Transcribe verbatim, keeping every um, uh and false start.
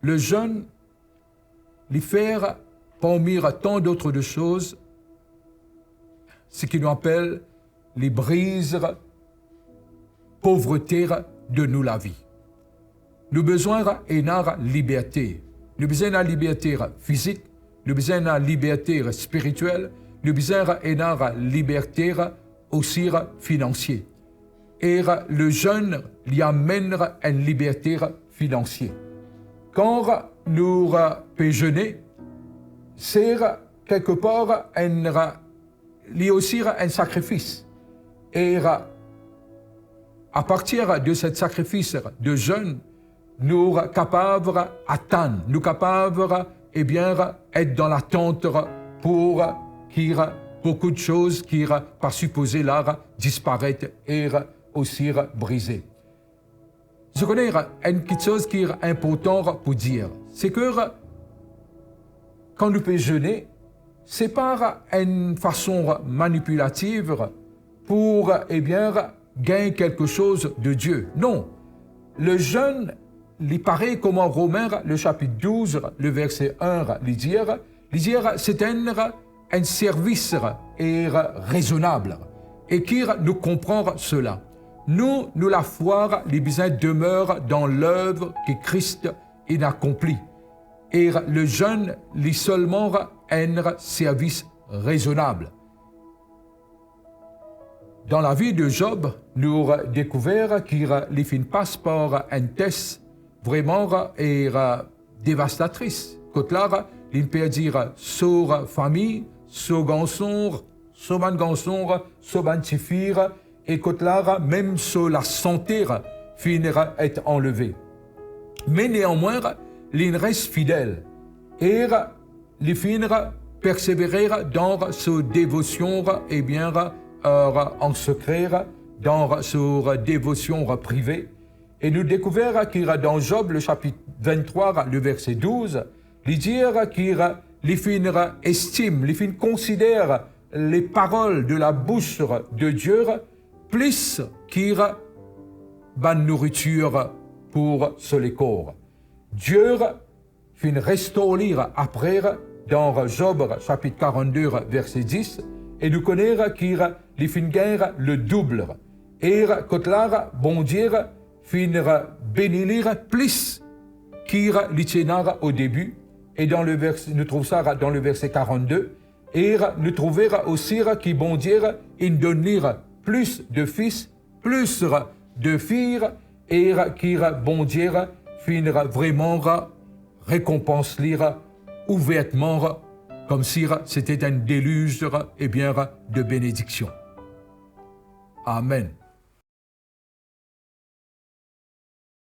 Le jeûne, li fer parmi tant d'autres de choses, seki nou apel li briz povrete de nou lavi. Nou bizin ena liberte. Nou bizin ena liberte fizik, nou bizin ena liberte spiritiel, nou bizin ena liberte osi finansie. E le jeûne, li amenn enn liberte finansie. Kan nou pe zene, se kelkepar enn, li osi enn sakrifis. E apartir de set sakrifis de jeûne, nou kapav atann, nou kapav, ebien, et dan latant pou ki boukou de soz ki pa sipoze la disparet e osi brize. Zot kone, enn kiksoz ki inportan pou dir, se ke kan nou pe zene, se pa enn fason manipilativ pou, ebien, gagn kelke soz de Die. Non. Le jeûne, li parey kouma Romin, le sapit douz, le verse enn, li dir, li dir, se enn, enn servis e rezonab, e ki nou konpran sela. Nou, nou lafwa, li bizin demer dan lev ki Kris inn akonpli. E le jeûne, li selman enn servis rezonab. Dan lavi de Zob, nou dekouver ki li finn pas par enn tes vreman e devastatris. Kot la, li perdi so fami, so garson, so bann garson, so bann tifi, e kot la, mem so lasante finn et anleve. Me neanmwin, li res fidel e li finn persevere dan so devosion, ebien, an sekre, dan so devosion prive. E nou dekouver ki dan Zob, le sapit vinn-trwa, le verse douz, li dir ki li finn estim, li finn konsider leparol de labous de Die plis ki bann nouritir pou so lekor. Die finn restor li apre dan Zob sapit karannde, verse dis, e nou kone ki li finn gagn le doub. E kot la, Bondie finn beni li plis ki li ti ena o debi. E dan le vers-, nou trouv sa dan le verse karannde, e nou trouve osi ki Bondie inn donn li plis de fis, plis de fi, e ki Bondie finn vreman rekonpans li ouvertman, koumsi sete enn deliz, ebien, de benediksion. Amen.